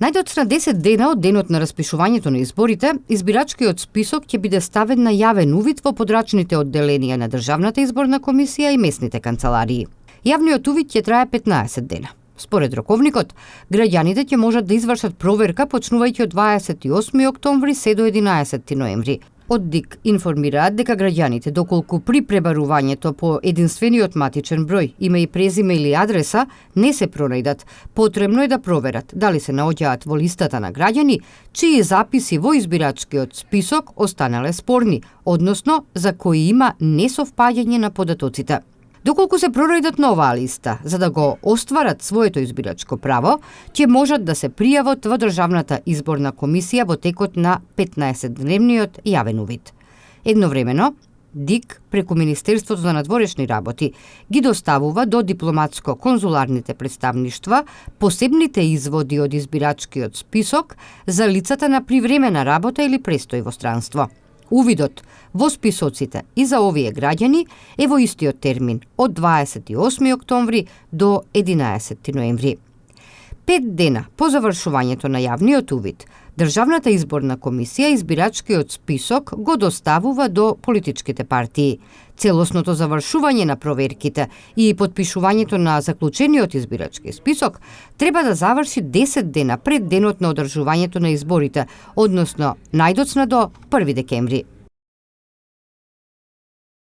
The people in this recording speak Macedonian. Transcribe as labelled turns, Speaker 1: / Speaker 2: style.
Speaker 1: Најдоцна 10 дена од денот на распишувањето на изборите, избирачкиот список ќе биде ставен на јавен увид во подрачните одделенија на Државната изборна комисија и местните канцеларии. Јавниот увид ќе трае 15 дена. Според роковникот, граѓаните ќе можат да извршат проверка почнувајќи од 28 октомври се до 11 ноември. Од ДИК информираат дека граѓаните, доколку при пребарувањето по единствениот матичен број, име и презиме или адреса, не се пронајдат, потребно е да проверат дали се наоѓаат во листата на граѓани, чии записи во избирачкиот список останале спорни, односно за кои има несовпаѓање на податоците. Доколку се пронајдат на оваа листа, за да го остварат своето избирачко право, ќе можат да се пријават во Државната изборна комисија во текот на 15-дневниот јавен увид. Едновремено, ДИК преку Министерството за надворешни работи ги доставува до дипломатско-конзуларните представништва посебните изводи од избирачкиот список за лицата на привремена работа или престој во странство. Увидот во списоците и за овие граѓани е во истиот термин од 28 октомври до 11 ноември. 5 дена по завршувањето на јавниот увид, Државната изборна комисија избирачкиот список го доставува до политичките партии. Целосното завршување на проверките и подпишувањето на заклучениот избирачки список треба да заврши 10 дена пред денот на одржувањето на изборите, односно најдоцна до 1 декември.